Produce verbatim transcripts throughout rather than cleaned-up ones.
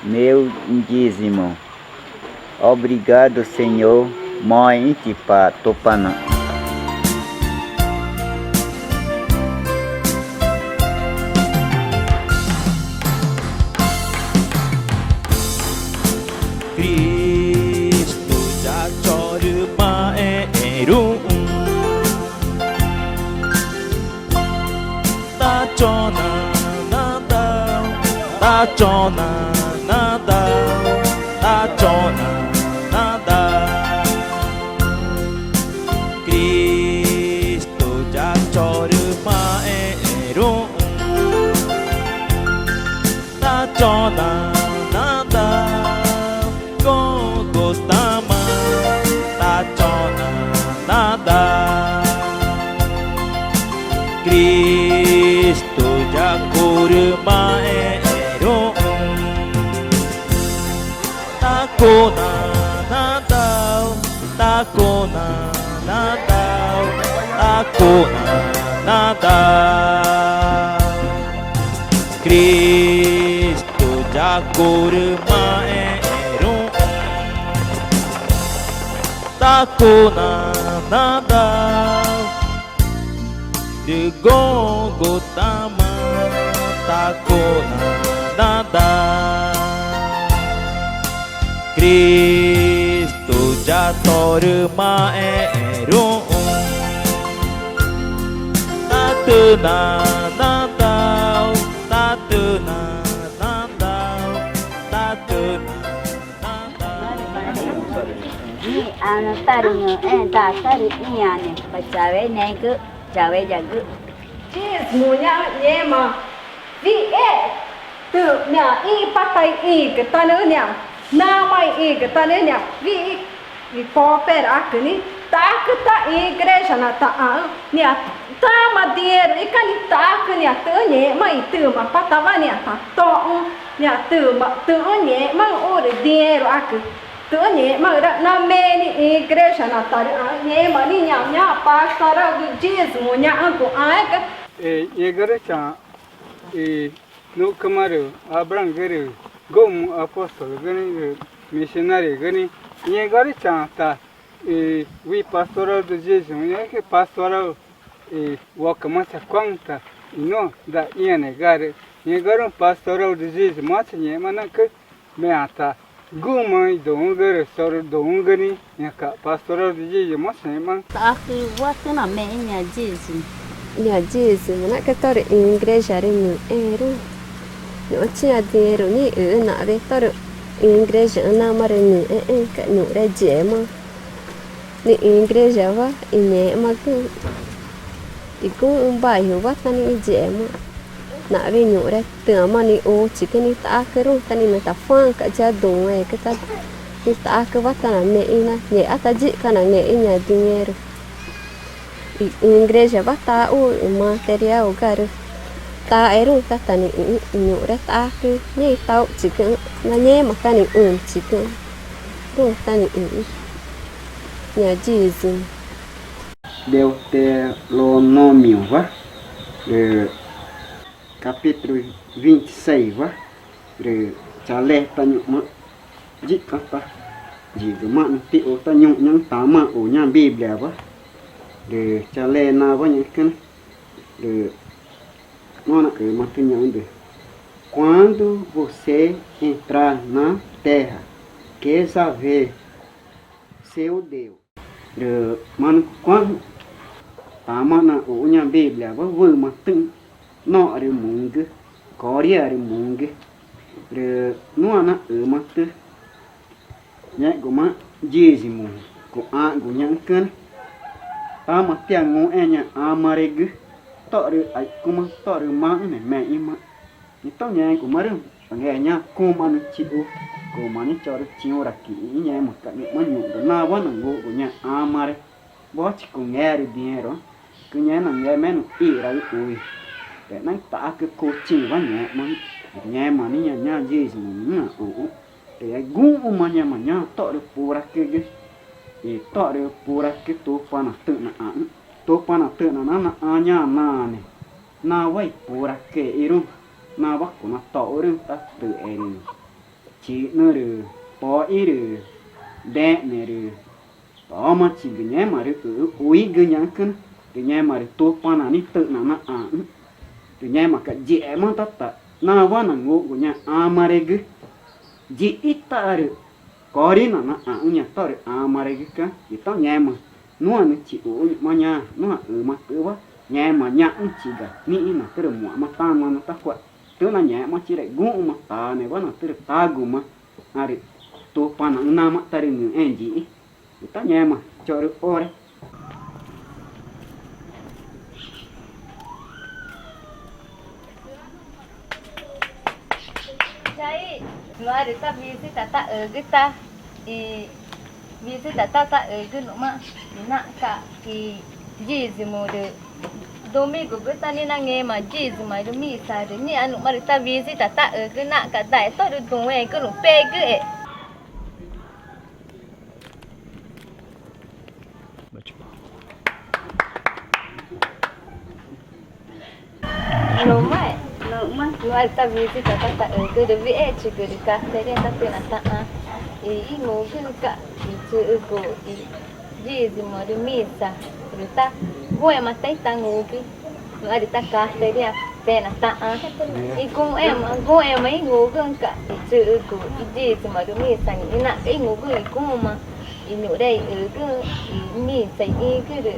meu dízimo. Obrigado, Senhor. Moẽxü̃chi pa Tupanaxã. Cristo ya chorü maxẽxẽẽruxü̃. Ta chona nadau, ta chona nadau, ta chona nadau. Cristo ya chorü maxẽxẽẽruxü̃. Ta chona nadau, Gólgotama, ta chona nadau. Cristo ya curü maxẽxẽẽruxü̃. Ta cuna nadau, ta cuna nadau, ta cuna nadau. Cristo ya curü maxẽxẽẽruxü̃. Ta cuna nadau, rü Gólgotama, ta cuna nadau. Cristo ya torü maxẽxẽẽruxü̃. Ta tüna nadau, ta tüna nadau, ta tüna nadau. Nixĩ tarüngü̃xẽẽ, tatarüxĩane, pa chaueneẽgü, chaueyagü. Dízimo ñaxü̃ ngẽma wüxi tüxü̃ ñaã ĩxü̃, pata ĩxü̃gütanüxü̃ ñaã, namaã ĩxü̃gütanüxü̃ ñaã wüxi i cooperaxacü nixĩ, taxacü ta igreja na taxãxü̃ ñaã, tama dinheiro ica nixĩ, taxacü ñaã tüxü̃́ ngẽxma i tümaã patawa ñaã tatoxü̃, ñaã tümaã tüxü̃́ ngẽxmaxü̃, rü dinheiroxacü tüxü̃́ ngẽxmaxü̃ rü name nixĩ igreja na tarüxãxü̃, ngẽma nixĩ ñaã, ñaã pastoral do dízimo ñaxü̃gu ãéga. E, ngẽxgumarüü̃ chaxã i nuxcüma rü Abraãgü rü guxü̃ma apóstologü nixĩ rü misionariogü nixĩ, ngẽxgumarüü̃ chaxã ta i wüxi pastoral do dízimo, ngẽxgumarüü̃ pastoral i wocüma chacuaü̃ta i nuã daa ĩãnega rü, ngẽxgumarüü̃ pastoral do dízimoãchi ngẽxma nüxcü meã ta guxü̃ma i duü̃xü̃gü rü chorü duü̃xü̃gü nixĩ, ñaca̱x pastoral do dízimoãchi ngẽxmaxü̃. Taxacüwa tüxü̃́ namexü̃ ñaã dízimo? Ñaã dízimo nüxcü tórü igrejarü ngü̃xẽẽruü̃, ñu̱xũchi ñaã dinheiro nixĩ i üxü̃ naxwa̱xe tórü igrejaxü̃ namaã rü ngü̃xẽẽxü̃ca̱x ñuxre yixema. Nixĩ igrejawa i ngẽxmagüxü̃ i guxü̃ bairrowa tá nixĩ yixema, naxwa̱xe ñuxre tümaã nixĩ uchiü̃gü nixĩ, taxacüruü̃ tá nixĩ na tacuáxü̃ca̱x ya duü̃xẽgü tá nixĩ, taxacüwa tá namexü̃ na ngexatá yiĩxü̃ca̱x nangexü̃ ñaã dinheiro i igrejawa taxu i material ga rü taxeruü̃ tá ta nixĩ i ñuxre taxacü ngexü̃ i tauxchiü̃güxü̃ na ngẽma tá nixĩ üchiü̃güxü̃ ruü̃ tá nixĩ ñaã dízimo. Deuteronômiowa rü capítulo vinte e seiswa rü chaletanhuã̱xma̱x, yixcatá yigümaã nüxü̃ tixu tá nhuxã̱xü̃ tamaxã u ñaã Bíbliawa rü chale nawa ñaxü̃cüna rü nuã naxümatü ñaxü̃dü: Quando você entrar na terra que Javé, seu Deus. Rü marü cua̱xü̃ tamaxã naxuxü̃ ñaã Bíbliawa, wümatüxü̃ norü mugü, Coriarü mugü. Rü nuã naxümatü ngẽxguma dízimo cuxãxgu ñaxü̃cüna, tama tianguxẽẽ ñaã ãmaregü, tórü aixcüma, tórü maxü̃ne mexü̃maã. Então ngẽxgumarüü̃ nge ñaã cuma nüxü̃ chixu, cuma nixĩ chorü chiũraquixü̃ i ngẽmaca̱x ngẽxma ñuxgu nawa nanguxgu ñaã ãmare. Wóticu ngerü dinheiro, cü ngẽma nangẽxmaẽxü̃ ixĩraü̃ ui, rü naĩ taxacü cuchiü̃wa ngẽxmaxü̃. Ngẽma nixĩ ñaã dízimo nüxü̃ naxuxü̃, rü guxü̃ma ngẽma ñaã tórü puracügü i tórü puracü Tupana tüxna ãxü̃, Tupana tüxna na naxã ñaã naãne. Nawa i puracüexü̃ruü̃, nawa cunatoxü̃ruü̃ tá tüxerü Ixĩxü̃ rü poxi rü dexne rü tomachigü ngẽma rü üxü̃ uigü ñaxü̃cüna rü ngẽma rü Tupana nixĩ tüxna naxãxü̃ rü ngẽmaca̱x yixema tá ta nawa nanguxgu ñaã ãmaregü. Yixĩ taxarü Corina naxãxü̃ ñaã tórü ãmaregüca̱x i tá ngẽma nuã nüxü̃ chixuxü̃ ñu̱xma ñaã nuã ümatüxü̃wa ngẽma ñaxü̃chiga nixĩ natürü muxãma tanüwa na tá cua̱x tüxna ngẽxmachi rü guxü̃ma tanewa natürü taguma. Arü Tupanaxü̃ namaã tarüngü̃xẽẽ yixĩ i tá ngẽma chorü ore. Chai, nuã rü tá visita taxügü tá i visita tá taxügü nuxma i naxca̱x i dízimo rü domingogü tá nixĩ nangẽxma dízimo rü misa rü nixĩ nuxma rü tá visita taxügü naxca̱x dae tórü duü̃xẽgü rü pegüxe. Nuxma, nuxma, nuã rü tá visita tá taxügü rü wüxichigü rü carteirinha tá tüxna taxã i ingugüxü̃ca̱x i chüxügu i dízimo rü misa rü tá guxema tá itangugü. Nuã rü tá carteirinha pexna taxã i guxema, guxema ingugüxü̃ca̱x i chüxügu i dízimo rü misa nixĩ naxca̱x ingugüxü̃ i guxü̃ma i ñuxre i ügüxü̃ i misa ixĩgü rü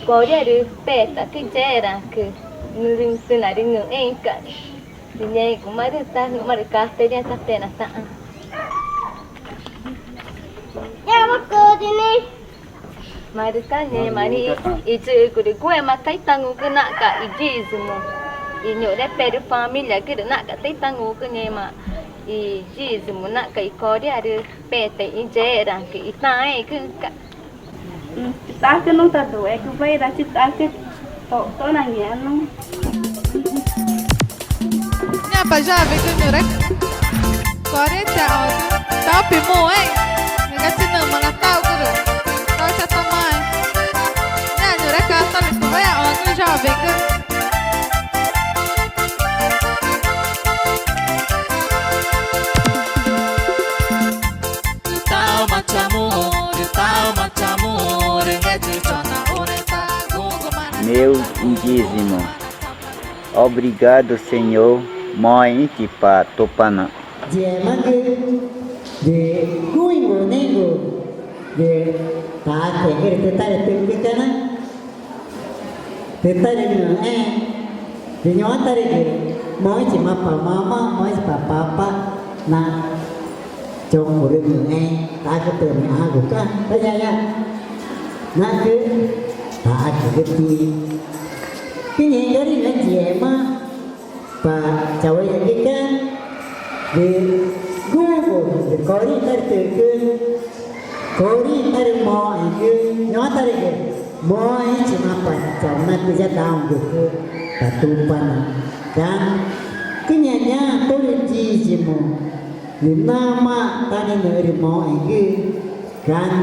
Corina rü peta̱xacü yexeraãcü nüxü̃ narüngü̃xẽẽxü̃ca̱x. Rü ngẽxguma rü tá nuxma rü carteirinha tá pexna taxã. Marü tá ngẽma nixĩ i chüxügu rü guxema tá itangugü naxca̱x i dízimo i ñuxre perü familiagü rü naxca̱x tá itangugü ngẽma i dízimo naxca̱x i Corina rü peta̱x i yexeraãcü i taãẽgüxü̃ca̱x. Tacü nu taduü̃xẽcü wüxi rü tacü to, to nangẽxma nu. Ñaã pa jovemgü ñuxre Corina chaxãogü, taupe muxẽxü̃, ngega chi nüma nataugü rü tau chatamaẽ. Ñaã ñuxre católico wüxi ñaxõgü jovemgü. Meu indígena. Obrigado, Senhor. Moxẽ ĩchipa Tupana. Yixemagü rü guxü̃ i ngunexü̃gu rü taxacügü rü tüxtarütücücana, tüxtarüngü̃xẽẽ rü ñu̱xtarügü moxẽchima pa mama, moxẽchi pa papa na chocurüngü̃xẽẽ. Tacü tüxna ãxü̃guca̱x tá ñaã ñaã nacü taxacügü tiĩ. Cüngẽxguarü ñu̱xma yixema pa chaueneẽgüca̱x rü guxü̃gu rü Corina tarütücü, Corina tarümoxẽgü, ñu̱xtarügü moxẽchima pa chaunaxü ya daxũgucü ta Tupana. Cana cüngẽxguarü ñaã tórü dízimo rü namaã tá nixĩ nüxü̃ rü moxẽgü, cana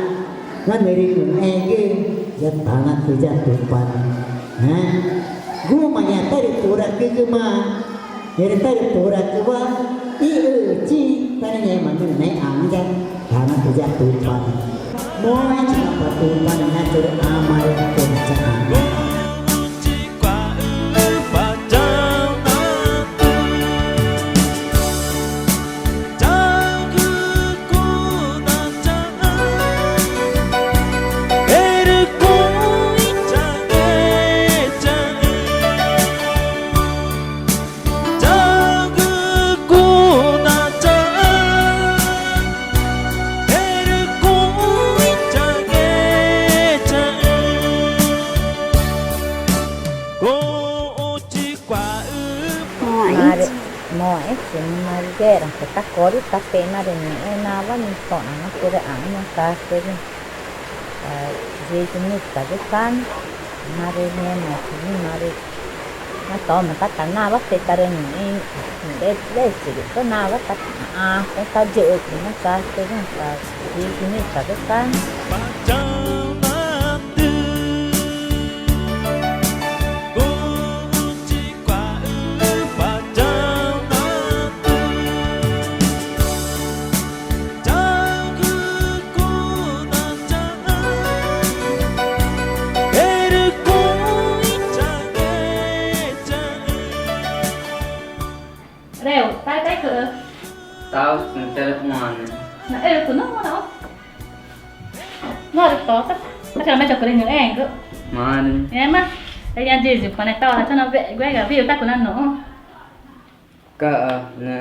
na nüxü̃ rü ngü̃xẽẽgü ya tanaxü ya Tupana. Guxü̃ma ñaã tarüpuracügümaã, erü tarüpuracüwa ixüchi tá nixĩ ngẽma nüxü̃ nexãxü̃ ya tanaxü ya Tupana. Moxẽchima pa Tupana ñaã chorü ãmare cona chaxãxü̃. Moxẽchi, moxẽchi, marü yexeraãcü tá Corina tá pexna rü ngü̃xẽẽ nawa nixĩ toxna na chorü ãxü̃ na carteirinha. Yigü nixĩ tagüca̱x na, marü ngẽmachi nixĩ marü na toma tá ta nawa pextarüngü̃xẽẽ, rechigü tá nawa tá ããcü tá yixücü na carteirinha. Yigü nixĩ tagüca̱x. Naxücu namaã naũ. Norü tota. Átchula meã chocurü ngü̃xẽẽgü. Marü. Ema. Eya dizü pane tawa chana wegu ega wiu tacu nanoxü̃. Cax, ne,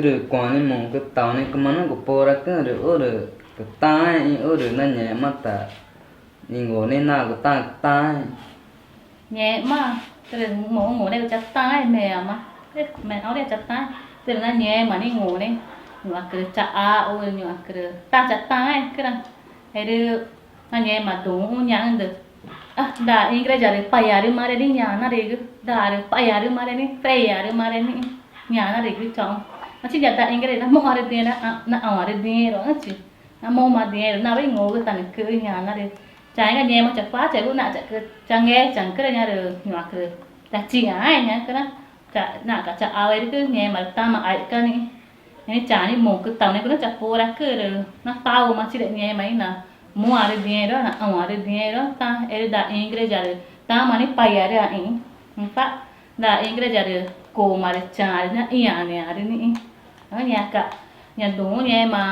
rü cuane muxü̃ cütaune cüma nangupuracüxü̃ rü urü cütaãẽ i urü nangẽxma ta ninguxü̃ne nagu taãẽ cütaãẽ. Ngẽxma, rü muxü̃ ngunexü̃ chataãẽ meãma, rü meã aurü chataãẽ, rü nangẽxma nixĩ ngunexü̃, ñuxãcü rü chaxaxu, ñuxãcü rü ta chataãẽcüraãcü, erü nangẽxma duü̃xü̃ ñaxü̃dü. Ah, daa igreja rü paiarümaã rüe̱xna nixĩ ñanarügü, daa rü paiarümaã rüe̱xna nixĩ, freiarümaã rüe̱xna nixĩ ñanarügü choxü̃. Nachi ya daa igreja namuxãrü dĩẽru, naxãũarü dĩẽruxü̃chi, namuma dĩẽru nawa ingugütanücüxü̃ ñanarü. Chauéga ngẽma chacuáchaegu naxca̱x changechaü̃cüraü̃ ñaã rü ñuxãcü rü chachiãẽcüraãcü, naxca̱x chaxauerücü ngẽma rü tama aixcüna nixĩ. Nixĩ chauéga muxü̃ cütaune cuxü̃ chapuracüxü̃ rü nataxumachi rü ngẽma ixina namuxãrü dĩẽru, naxãũarü dĩẽru ta, erü daa igreja rü tama nixĩ paiarüãxü̃. Nüxü̃ daa igreja rü cuma rü chaãrü ñaã ĩãneãrü nixĩ. Ñaca̱x, ñaã duü̃xü̃ ngẽma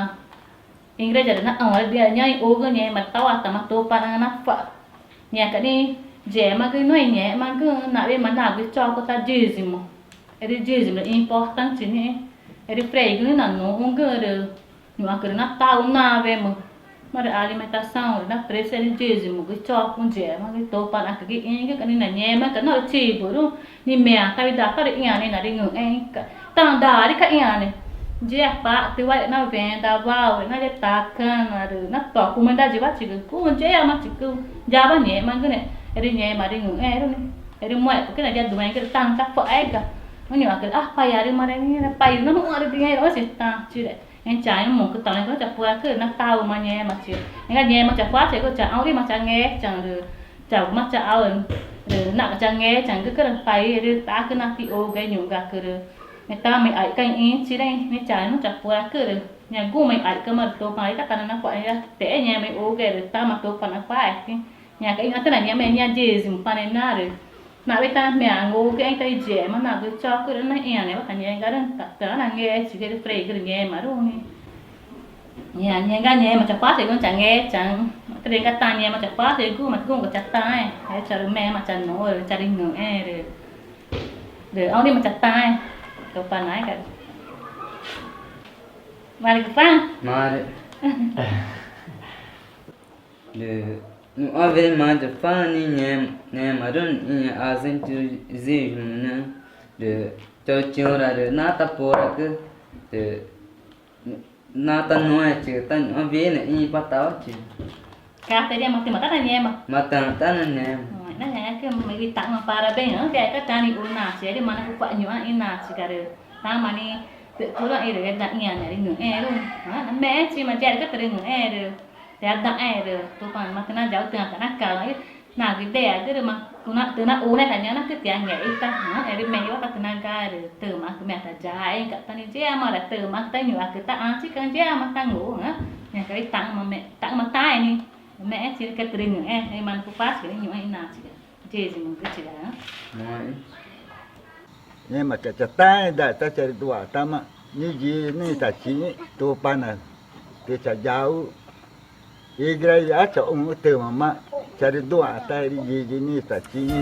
igreja rü naxãũarü dĩẽru ñaã ixugü ngẽma rü tawatama Tupanaãcü nacua̱x. Ñaca̱x nixĩ i yixemagü i nuã i ngẽxmagüxü̃ nawema nagu ichocu ta dízimo. Erü dízimo rü importante nixĩ. Erü freigü nixĩ nanuxü̃güxü̃ rü ñuxãcü rü nataxu nawemüxü̃, marü alimentação rü napreço erü dízimogü ichocuxü̃ i yixemagü i Tupanaãcü ga ixĩgüxü̃ca̱x nixĩ nangẽxmaxü̃ca̱x norü chiburuü̃. Nixĩ meã ta widaatarü ĩãne narüngü̃xẽẽxü̃ca̱x, ta daarüca̱x ĩãne. Yíapatüwa rü na venda wau rü na yetacana rü na tocuma idajiwachigü, cuxü̃ yíamachicü, yawa ngẽxmagüxü̃ ne, erü ngẽma arüngü̃xẽẽruü̃ nixĩ. Erü muẽ̱xpü̱xcüna ya duü̃xẽgü rü tama tacua̱x ega, ñuxãcü rü, ah, paiarümaã rüe̱xna nixĩ, pairü namuxãrü dĩẽruxü̃chi ta chi rü. Nixĩ chauéga muxü̃ cütaune cuxü̃ chapuracüxü̃ rü nataxuma ngẽmachi. Ñaã ga ngẽma chacuáchaegu chaxãũrima changechaü̃ rü chaguma chaxaxü̃ rü naxca̱x changechaü̃gücüraü̃ pairü ṯacü na tixuxgu i ñuxguacü rü tama i aixcaxü̃ ixĩchixü̃ rü nixĩ chauéga nua chapuracüxü̃ rü ñaã guxü̃ma i aixcüma rü Tupanaãcü ga tana nacua̱x nixĩ ya texé ngẽma ixuxgu rü tama Tupanaãcü cuáxẽchi. Ñaca̱x ixĩxü̃ tana ngẽma i ñaã dízimo pane narü nawe ta meã ngugüxẽẽ ta i yixema nagu ichocuxü̃ rü na ĩãnewa ta ngẽxgumarüü̃ ta tüxü̃ nangechiga rü freigü rü ngẽmaruü̃ nixĩ. Ñaã, ñaã ga ngẽma chacuáchaegu changechaü̃, marü ga ta ngẽma chacuáchaegu marü guxü̃gu chataãẽ, erü charümexma chanuxü̃ rü charüngü̃xẽẽ rü, rü aurima chataãẽ. Tupanaãcü ga, marü cüpaü̃, marü. Rü nuxãwema chacuáchaegu nixĩ ngẽmaruü̃ i ñaã asentüzismo nixĩ, rü chochiü̃ra rü natapuracü, rü natanuẽchigü ta ñu̱xma wüxi na ĩpatawa chi. Cateria, matüma tá nangẽxma? Matüma tá nangẽxma. Nangẽxma, witaxü̃wa parabéns. Tixa ta nixu nachi, erü marü nacua̱x ñu̱xma i nachiga rü tama nixĩ tü̱xcüruü̃ i rü erü ĩãnearü arüngü̃xẽẽruü̃. Namexẽchima, yexerü ga türüngü̃xẽẽ rü tüxü̃ adaxãẽ rü Tupana matüxü̃ nayauxü̃ tüxü̃ tanaca̱x, rü nagu idexagü rü ma tüxü̃ naxunexü̃ ta ñaã nacü tiangexü̃ ta, erü mewa ta tüxü̃ naga rü tümaãcü meã tayaexü̃ca̱x ta nixĩ yíxema rü tümaãcü ta ñuxãcü ta ãchicaxü̃ yíxema ta ngux. Ñaca̱x witaxü̃ma, taxü̃ma taxü̃ nixĩ. Mexẽchi rü ga türüngü̃xẽẽ, erü marü nacupachigü nixĩ ñu̱xma i nachiga, dízimogüchiga. Ngẽmaca̱x chataãẽ daa tá charüduaxãtama nixĩ, yixĩ nixĩ ta chixĩ, Tupana tüxü̃ chayau igreja choxü̃ tümamaã charüduaxãtama erü yixĩ nixĩ ta chixĩ.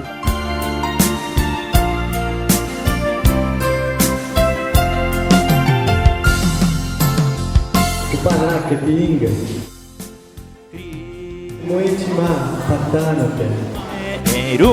Tupanaãcü tiringa. Muĩchimaã pa tana pena. Erü